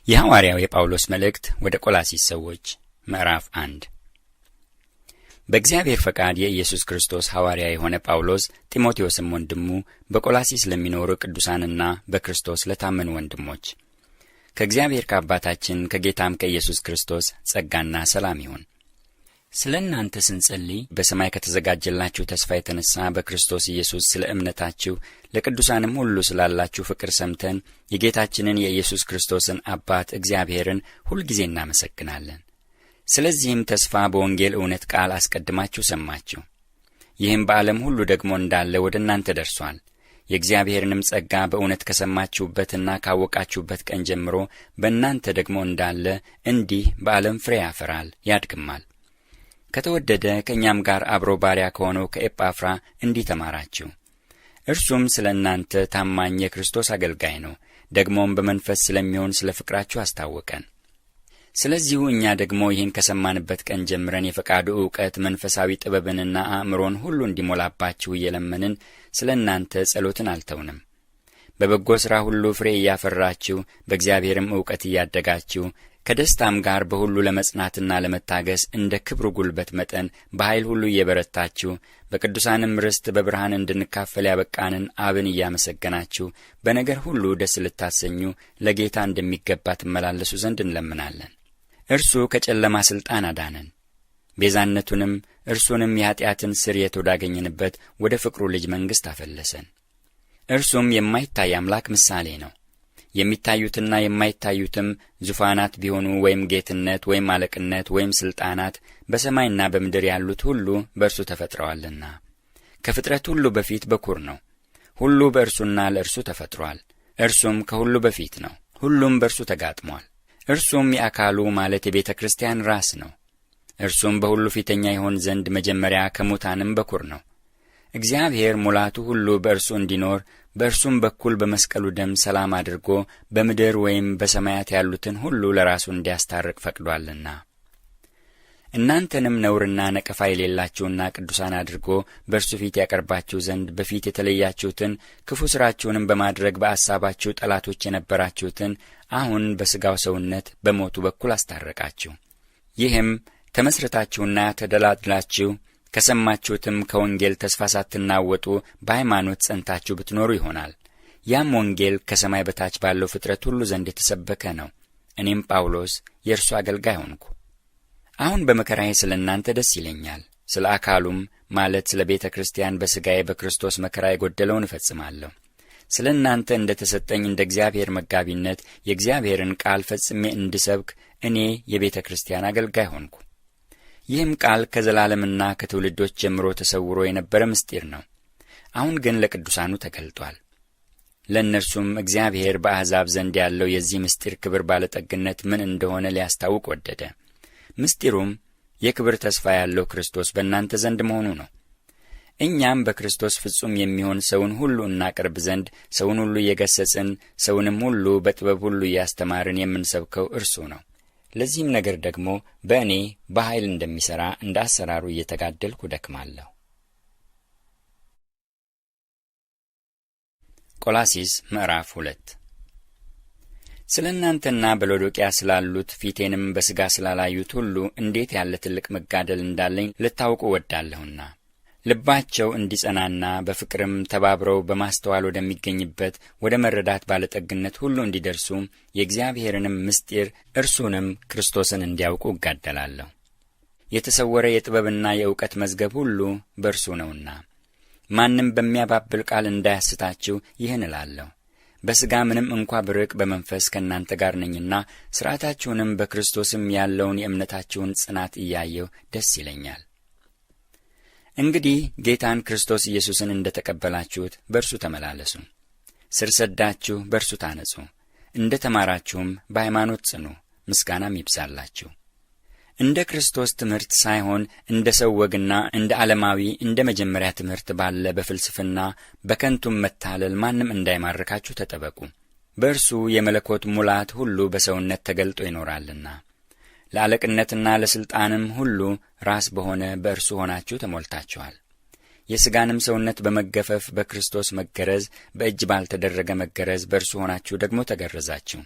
የሐዋርያው የጳውሎስ መልእክት ወደ ቆላስይስ ሰዎች ምዕራፍ 1። በእግዚአብሔር ፈቃድ የኢየሱስ ክርስቶስ ሐዋርያ የሆነ ጳውሎስ፣ ጢሞቴዎስም ወንድሙ፣ በቆላስይስ ለሚኖሩ ቅዱሳንና በክርስቶስ ለታመኑ ወንድሞች፣ ከእግዚአብሔር ከአባታችን ከጌታም ከኢየሱስ ክርስቶስ ጸጋና ሰላም ይሁን። ስለ እናንተ ስንጸልይ በሰማይ ከተዘጋጀላችሁ ተስፋ የተነሣ በክርስቶስ ኢየሱስ ስለ እምነታችሁ ለቅዱሳንም ሁሉ ስላላችሁ ፍቅር ሰምተን የጌታችንን የኢየሱስ ክርስቶስን አባት እግዚአብሔርን ሁልጊዜ እናመሰግናለን። ስለዚህም ተስፋ በወንጌል እውነት ቃል አስቀድማችሁ ሰማችሁ። ይህም በዓለም ሁሉ ደግሞ እንዳለ ወደ እናንተ ደርሷል። የእግዚአብሔርንም ጸጋ በእውነት ከሰማችሁበትና ካወቃችሁበት ቀን ጀምሮ በእናንተ ደግሞ እንዳለ እንዲህ በዓለም ፍሬ ያፈራል ያድግማል። ከተወደደ ከእኛም ጋር አብሮ ባሪያ ከሆነው ከኤጳፍራ እንዲህ ተማራችሁ። እርሱም ስለ እናንተ ታማኝ የክርስቶስ አገልጋይ ነው፣ ደግሞም በመንፈስ ስለሚሆን ስለ ፍቅራችሁ አስታወቀን። ስለዚሁ እኛ ደግሞ ይህን ከሰማንበት ቀን ጀምረን የፈቃዱ ዕውቀት መንፈሳዊ ጥበብንና አእምሮን ሁሉ እንዲሞላባችሁ እየለመንን ስለ እናንተ ጸሎትን አልተውንም። በበጎ ሥራ ሁሉ ፍሬ እያፈራችሁ በእግዚአብሔርም ዕውቀት እያደጋችሁ ከደስታም ጋር በሁሉ ለመጽናትና ለመታገስ እንደ ክብሩ ጉልበት መጠን በኃይል ሁሉ እየበረታችሁ በቅዱሳንም ርስት በብርሃን እንድንካፈል ያበቃንን አብን እያመሰገናችሁ በነገር ሁሉ ደስ ልታሰኙ ለጌታ እንደሚገባ ትመላለሱ ዘንድ እንለምናለን። እርሱ ከጨለማ ሥልጣን አዳነን፣ ቤዛነቱንም እርሱንም የኀጢአትን ስርየት ወዳገኘንበት ወደ ፍቅሩ ልጅ መንግሥት አፈለሰን። እርሱም የማይታይ አምላክ ምሳሌ ነው። የሚታዩትና የማይታዩትም ዙፋናት ቢሆኑ ወይም ጌትነት ወይም አለቅነት ወይም ሥልጣናት በሰማይና በምድር ያሉት ሁሉ በእርሱ ተፈጥረዋልና። ከፍጥረት ሁሉ በፊት በኩር ነው። ሁሉ በእርሱና ለእርሱ ተፈጥሮአል። እርሱም ከሁሉ በፊት ነው። ሁሉም በእርሱ ተጋጥሟል። እርሱም የአካሉ ማለት የቤተ ክርስቲያን ራስ ነው። እርሱም በሁሉ ፊተኛ ይሆን ዘንድ መጀመሪያ ከሙታንም በኩር ነው። እግዚአብሔር ሙላቱ ሁሉ በእርሱ እንዲኖር በእርሱም በኩል በመስቀሉ ደም ሰላም አድርጎ በምድር ወይም በሰማያት ያሉትን ሁሉ ለራሱ እንዲያስታርቅ ፈቅዶአልና። እናንተንም ነውርና ነቀፋ የሌላችሁና ቅዱሳን አድርጎ በእርሱ ፊት ያቀርባችሁ ዘንድ በፊት የተለያችሁትን ክፉ ሥራችሁንም በማድረግ በአሳባችሁ ጠላቶች የነበራችሁትን አሁን በሥጋው ሰውነት በሞቱ በኩል አስታረቃችሁ። ይህም ተመስርታችሁና ተደላድላችሁ ከሰማችሁትም ከወንጌል ተስፋ ሳትናወጡ በሃይማኖት ጸንታችሁ ብትኖሩ ይሆናል። ያም ወንጌል ከሰማይ በታች ባለው ፍጥረት ሁሉ ዘንድ የተሰበከ ነው። እኔም ጳውሎስ የእርሱ አገልጋይ ሆንኩ። አሁን በመከራዬ ስለ እናንተ ደስ ይለኛል። ስለ አካሉም ማለት ስለ ቤተ ክርስቲያን በሥጋዬ በክርስቶስ መከራ የጎደለውን እፈጽማለሁ። ስለ እናንተ እንደ ተሰጠኝ እንደ እግዚአብሔር መጋቢነት የእግዚአብሔርን ቃል ፈጽሜ እንድሰብክ እኔ የቤተ ክርስቲያን አገልጋይ ሆንኩ። ይህም ቃል ከዘላለምና ከትውልዶች ጀምሮ ተሰውሮ የነበረ ምስጢር ነው። አሁን ግን ለቅዱሳኑ ተገልጧል። ለእነርሱም እግዚአብሔር በአሕዛብ ዘንድ ያለው የዚህ ምስጢር ክብር ባለጠግነት ምን እንደሆነ ሊያስታውቅ ወደደ። ምስጢሩም የክብር ተስፋ ያለው ክርስቶስ በእናንተ ዘንድ መሆኑ ነው። እኛም በክርስቶስ ፍጹም የሚሆን ሰውን ሁሉ እናቀርብ ዘንድ ሰውን ሁሉ እየገሠጽን ሰውንም ሁሉ በጥበብ ሁሉ እያስተማርን የምንሰብከው እርሱ ነው። ለዚህም ነገር ደግሞ በእኔ በኃይል እንደሚሠራ እንደ አሠራሩ እየተጋደልኩ ደክማለሁ። ቆላስይስ ምዕራፍ 2። ስለ እናንተና በሎዶቅያ ስላሉት ፊቴንም በሥጋ ስላላዩት ሁሉ እንዴት ያለ ትልቅ መጋደል እንዳለኝ ልታውቁ እወዳለሁና ልባቸው እንዲጸናና በፍቅርም ተባብረው በማስተዋል ወደሚገኝበት ወደ መረዳት ባለጠግነት ሁሉ እንዲደርሱ የእግዚአብሔርንም ምስጢር እርሱንም ክርስቶስን እንዲያውቁ እጋደላለሁ። የተሰወረ የጥበብና የእውቀት መዝገብ ሁሉ በእርሱ ነውና ማንም በሚያባብል ቃል እንዳያስታችሁ ይህን እላለሁ። በሥጋ ምንም እንኳ ብርቅ በመንፈስ ከእናንተ ጋር ነኝና ሥርዓታችሁንም በክርስቶስም ያለውን የእምነታችሁን ጽናት እያየሁ ደስ ይለኛል። እንግዲህ ጌታን ክርስቶስ ኢየሱስን እንደ ተቀበላችሁት በእርሱ ተመላለሱ። ስር ሰዳችሁ በእርሱ ታነጹ፣ እንደ ተማራችሁም በሃይማኖት ጽኑ፣ ምስጋናም ይብዛላችሁ። እንደ ክርስቶስ ትምህርት ሳይሆን እንደ ሰው ወግና እንደ ዓለማዊ እንደ መጀመሪያ ትምህርት ባለ በፍልስፍና በከንቱም መታለል ማንም እንዳይማርካችሁ ተጠበቁ። በእርሱ የመለኮት ሙላት ሁሉ በሰውነት ተገልጦ ይኖራልና ለአለቅነትና ለሥልጣንም ሁሉ ራስ በሆነ በእርሱ ሆናችሁ ተሞልታችኋል። የሥጋንም ሰውነት በመገፈፍ በክርስቶስ መገረዝ በእጅ ባልተደረገ መገረዝ በእርሱ ሆናችሁ ደግሞ ተገረዛችሁ።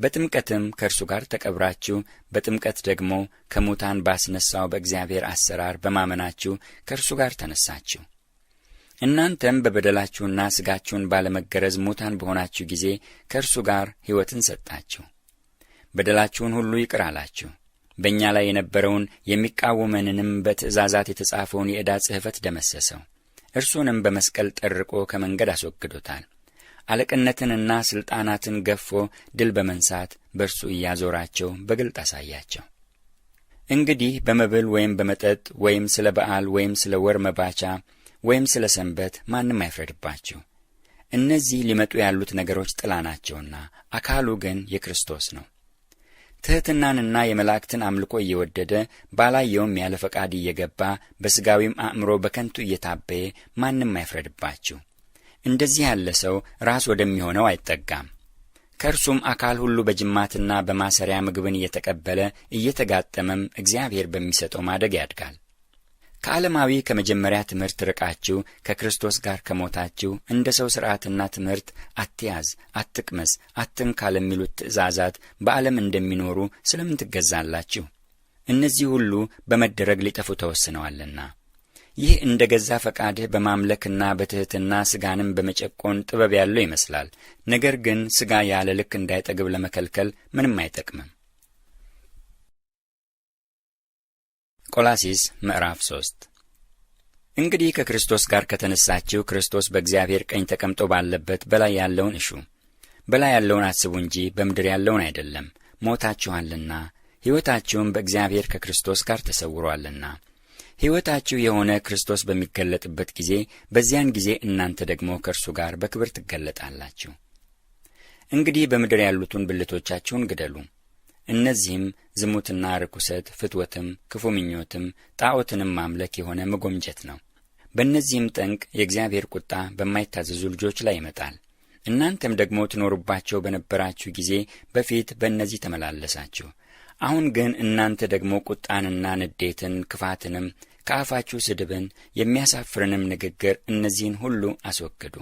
በጥምቀትም ከእርሱ ጋር ተቀብራችሁ በጥምቀት ደግሞ ከሙታን ባስነሳው በእግዚአብሔር አሰራር በማመናችሁ ከእርሱ ጋር ተነሳችሁ። እናንተም በበደላችሁና ሥጋችሁን ባለመገረዝ ሙታን በሆናችሁ ጊዜ ከእርሱ ጋር ሕይወትን ሰጣችሁ። በደላችሁን ሁሉ ይቅር አላችሁ። በእኛ ላይ የነበረውን የሚቃወመንንም በትእዛዛት የተጻፈውን የዕዳ ጽሕፈት ደመሰሰው። እርሱንም በመስቀል ጠርቆ ከመንገድ አስወግዶታል። አለቅነትንና ሥልጣናትን ገፎ ድል በመንሳት በእርሱ እያዞራቸው በግልጥ አሳያቸው። እንግዲህ በመብል ወይም በመጠጥ ወይም ስለ በዓል ወይም ስለ ወር መባቻ ወይም ስለ ሰንበት ማንም አይፍረድባችሁ። እነዚህ ሊመጡ ያሉት ነገሮች ጥላ ናቸውና አካሉ ግን የክርስቶስ ነው። ትሕትናንና የመላእክትን አምልኮ እየወደደ ባላየውም ያለ ፈቃድ እየገባ በሥጋዊም አእምሮ በከንቱ እየታበየ ማንም አይፍረድባችሁ። እንደዚህ ያለ ሰው ራስ ወደሚሆነው አይጠጋም። ከእርሱም አካል ሁሉ በጅማትና በማሰሪያ ምግብን እየተቀበለ እየተጋጠመም እግዚአብሔር በሚሰጠው ማደግ ያድጋል። ከዓለማዊ ከመጀመሪያ ትምህርት ርቃችሁ ከክርስቶስ ጋር ከሞታችሁ እንደ ሰው ሥርዓትና ትምህርት አትያዝ፣ አትቅመስ፣ አትንካ ለሚሉት ትእዛዛት በዓለም እንደሚኖሩ ስለምን ትገዛላችሁ? እነዚህ ሁሉ በመደረግ ሊጠፉ ተወስነዋልና። ይህ እንደ ገዛ ፈቃድህ በማምለክና በትሕትና ሥጋንም በመጨቆን ጥበብ ያለው ይመስላል። ነገር ግን ሥጋ ያለ ልክ እንዳይጠግብ ለመከልከል ምንም አይጠቅምም። ቆላሲስ ምዕራፍ 3። እንግዲህ ከክርስቶስ ጋር ከተነሳችሁ ክርስቶስ በእግዚአብሔር ቀኝ ተቀምጦ ባለበት በላይ ያለውን እሹ። በላይ ያለውን አስቡ እንጂ በምድር ያለውን አይደለም። ሞታችኋልና ሕይወታችሁም በእግዚአብሔር ከክርስቶስ ጋር ተሰውሮአልና። ሕይወታችሁ የሆነ ክርስቶስ በሚገለጥበት ጊዜ በዚያን ጊዜ እናንተ ደግሞ ከእርሱ ጋር በክብር ትገለጣላችሁ። እንግዲህ በምድር ያሉትን ብልቶቻችሁን ግደሉ። እነዚህም ዝሙትና ርኩሰት፣ ፍትወትም፣ ክፉ ምኞትም፣ ጣዖትንም ማምለክ የሆነ መጎምጀት ነው። በእነዚህም ጠንቅ የእግዚአብሔር ቁጣ በማይታዘዙ ልጆች ላይ ይመጣል። እናንተም ደግሞ ትኖሩባቸው በነበራችሁ ጊዜ በፊት በእነዚህ ተመላለሳችሁ። አሁን ግን እናንተ ደግሞ ቁጣንና ንዴትን፣ ክፋትንም፣ ከአፋችሁ ስድብን፣ የሚያሳፍርንም ንግግር እነዚህን ሁሉ አስወግዱ።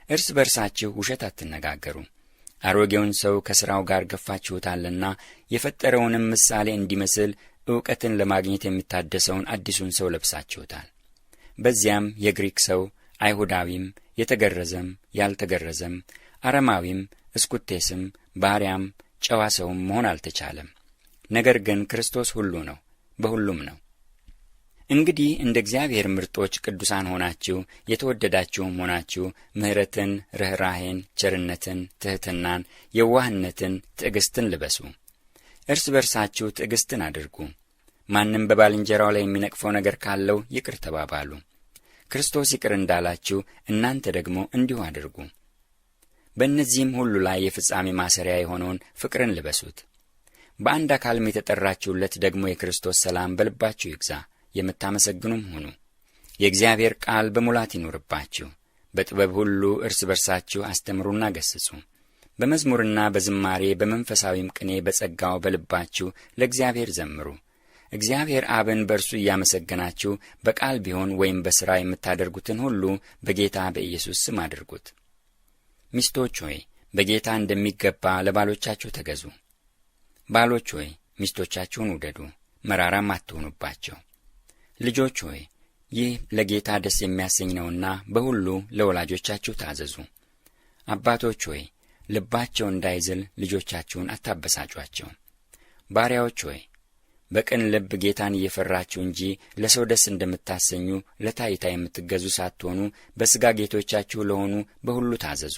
እርስ በርሳችሁ ውሸት አትነጋገሩ። አሮጌውን ሰው ከሥራው ጋር ገፋችሁታልና የፈጠረውንም ምሳሌ እንዲመስል ዕውቀትን ለማግኘት የሚታደሰውን አዲሱን ሰው ለብሳችሁታል። በዚያም የግሪክ ሰው አይሁዳዊም፣ የተገረዘም ያልተገረዘም፣ አረማዊም፣ እስኩቴስም፣ ባሪያም፣ ጨዋ ሰውም መሆን አልተቻለም። ነገር ግን ክርስቶስ ሁሉ ነው፣ በሁሉም ነው። እንግዲህ እንደ እግዚአብሔር ምርጦች ቅዱሳን ሆናችሁ የተወደዳችሁም ሆናችሁ ምሕረትን፣ ርኅራሄን፣ ቸርነትን፣ ትሕትናን፣ የዋህነትን፣ ትዕግስትን ልበሱ። እርስ በርሳችሁ ትዕግስትን አድርጉ። ማንም በባልንጀራው ላይ የሚነቅፈው ነገር ካለው ይቅር ተባባሉ። ክርስቶስ ይቅር እንዳላችሁ እናንተ ደግሞ እንዲሁ አድርጉ። በእነዚህም ሁሉ ላይ የፍጻሜ ማሰሪያ የሆነውን ፍቅርን ልበሱት። በአንድ አካልም የተጠራችሁለት ደግሞ የክርስቶስ ሰላም በልባችሁ ይግዛ፣ የምታመሰግኑም ሁኑ። የእግዚአብሔር ቃል በሙላት ይኑርባችሁ። በጥበብ ሁሉ እርስ በርሳችሁ አስተምሩና ገስጹ። በመዝሙርና በዝማሬ በመንፈሳዊም ቅኔ በጸጋው በልባችሁ ለእግዚአብሔር ዘምሩ። እግዚአብሔር አብን በእርሱ እያመሰገናችሁ በቃል ቢሆን ወይም በሥራ የምታደርጉትን ሁሉ በጌታ በኢየሱስ ስም አድርጉት። ሚስቶች ሆይ በጌታ እንደሚገባ ለባሎቻችሁ ተገዙ። ባሎች ሆይ ሚስቶቻችሁን ውደዱ፣ መራራም አትሁኑባቸው። ልጆች ሆይ ይህ ለጌታ ደስ የሚያሰኝ ነውና በሁሉ ለወላጆቻችሁ ታዘዙ። አባቶች ሆይ ልባቸው እንዳይዝል ልጆቻችሁን አታበሳጯቸው። ባሪያዎች ሆይ በቅን ልብ ጌታን እየፈራችሁ እንጂ ለሰው ደስ እንደምታሰኙ ለታይታ የምትገዙ ሳትሆኑ በሥጋ ጌቶቻችሁ ለሆኑ በሁሉ ታዘዙ።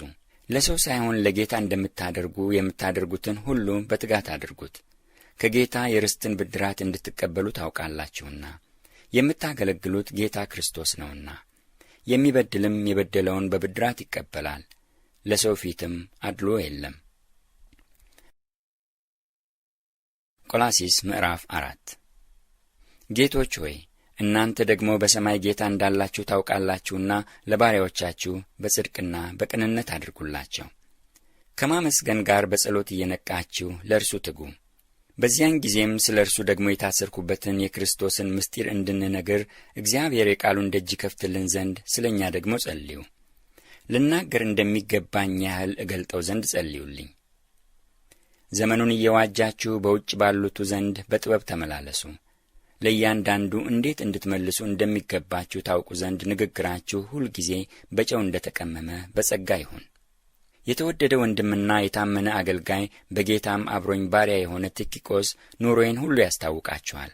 ለሰው ሳይሆን ለጌታ እንደምታደርጉ የምታደርጉትን ሁሉ በትጋት አድርጉት፣ ከጌታ የርስትን ብድራት እንድትቀበሉ ታውቃላችሁና የምታገለግሉት ጌታ ክርስቶስ ነውና። የሚበድልም የበደለውን በብድራት ይቀበላል፣ ለሰው ፊትም አድሎ የለም። ቆላሲስ ምዕራፍ 4። ጌቶች ሆይ እናንተ ደግሞ በሰማይ ጌታ እንዳላችሁ ታውቃላችሁና ለባሪያዎቻችሁ በጽድቅና በቅንነት አድርጉላቸው። ከማመስገን ጋር በጸሎት እየነቃችሁ ለእርሱ ትጉ። በዚያን ጊዜም ስለ እርሱ ደግሞ የታሰርኩበትን የክርስቶስን ምስጢር እንድንነግር እግዚአብሔር የቃሉን ደጅ ከፍትልን ዘንድ ስለ እኛ ደግሞ ጸልዩ። ልናገር እንደሚገባኝ ያህል እገልጠው ዘንድ ጸልዩልኝ። ዘመኑን እየዋጃችሁ በውጭ ባሉቱ ዘንድ በጥበብ ተመላለሱ። ለእያንዳንዱ እንዴት እንድትመልሱ እንደሚገባችሁ ታውቁ ዘንድ ንግግራችሁ ሁልጊዜ በጨው እንደ ተቀመመ በጸጋ ይሁን። የተወደደ ወንድምና የታመነ አገልጋይ በጌታም አብሮኝ ባሪያ የሆነ ቲኪቆስ ኑሮዬን ሁሉ ያስታውቃችኋል።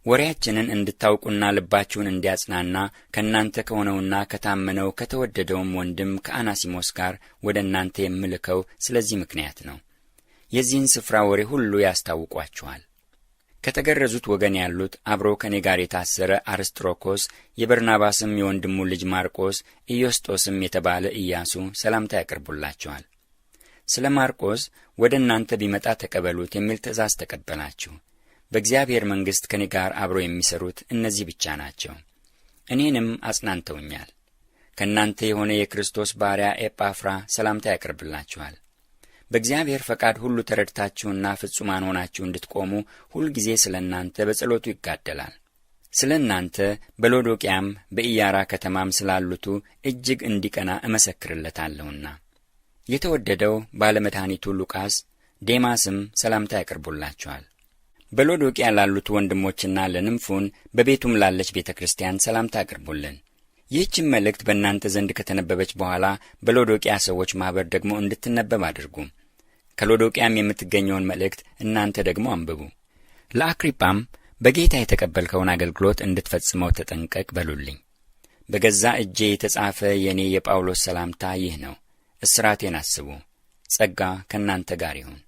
ወሬያችንን እንድታውቁና ልባችሁን እንዲያጽናና ከእናንተ ከሆነውና ከታመነው ከተወደደውም ወንድም ከአናሲሞስ ጋር ወደ እናንተ የምልከው ስለዚህ ምክንያት ነው። የዚህን ስፍራ ወሬ ሁሉ ያስታውቋችኋል። ከተገረዙት ወገን ያሉት አብሮ ከእኔ ጋር የታሰረ አርስጥሮኮስ፣ የበርናባስም የወንድሙ ልጅ ማርቆስ፣ ኢዮስጦስም የተባለ ኢያሱ ሰላምታ ያቀርቡላችኋል። ስለ ማርቆስ ወደ እናንተ ቢመጣ ተቀበሉት የሚል ትእዛዝ ተቀበላችሁ። በእግዚአብሔር መንግሥት ከእኔ ጋር አብሮ የሚሠሩት እነዚህ ብቻ ናቸው። እኔንም አጽናንተውኛል። ከእናንተ የሆነ የክርስቶስ ባሪያ ኤጳፍራ ሰላምታ ያቀርብላችኋል። በእግዚአብሔር ፈቃድ ሁሉ ተረድታችሁና ፍጹማን ሆናችሁ እንድትቆሙ ሁልጊዜ ስለ እናንተ በጸሎቱ ይጋደላል። ስለ እናንተ በሎዶቅያም በኢያራ ከተማም ስላሉቱ እጅግ እንዲቀና እመሰክርለታለሁና። የተወደደው ባለመድኃኒቱ ሉቃስ፣ ዴማስም ሰላምታ ያቀርቡላችኋል። በሎዶቅያ ላሉት ወንድሞችና ለንምፉን በቤቱም ላለች ቤተ ክርስቲያን ሰላምታ አቅርቡልን። ይህችን መልእክት በእናንተ ዘንድ ከተነበበች በኋላ በሎዶቅያ ሰዎች ማኅበር ደግሞ እንድትነበብ አድርጉ። ከሎዶቅያም የምትገኘውን መልእክት እናንተ ደግሞ አንብቡ። ለአክሪጳም በጌታ የተቀበልከውን አገልግሎት እንድትፈጽመው ተጠንቀቅ በሉልኝ። በገዛ እጄ የተጻፈ የእኔ የጳውሎስ ሰላምታ ይህ ነው። እስራቴን አስቡ። ጸጋ ከእናንተ ጋር ይሁን።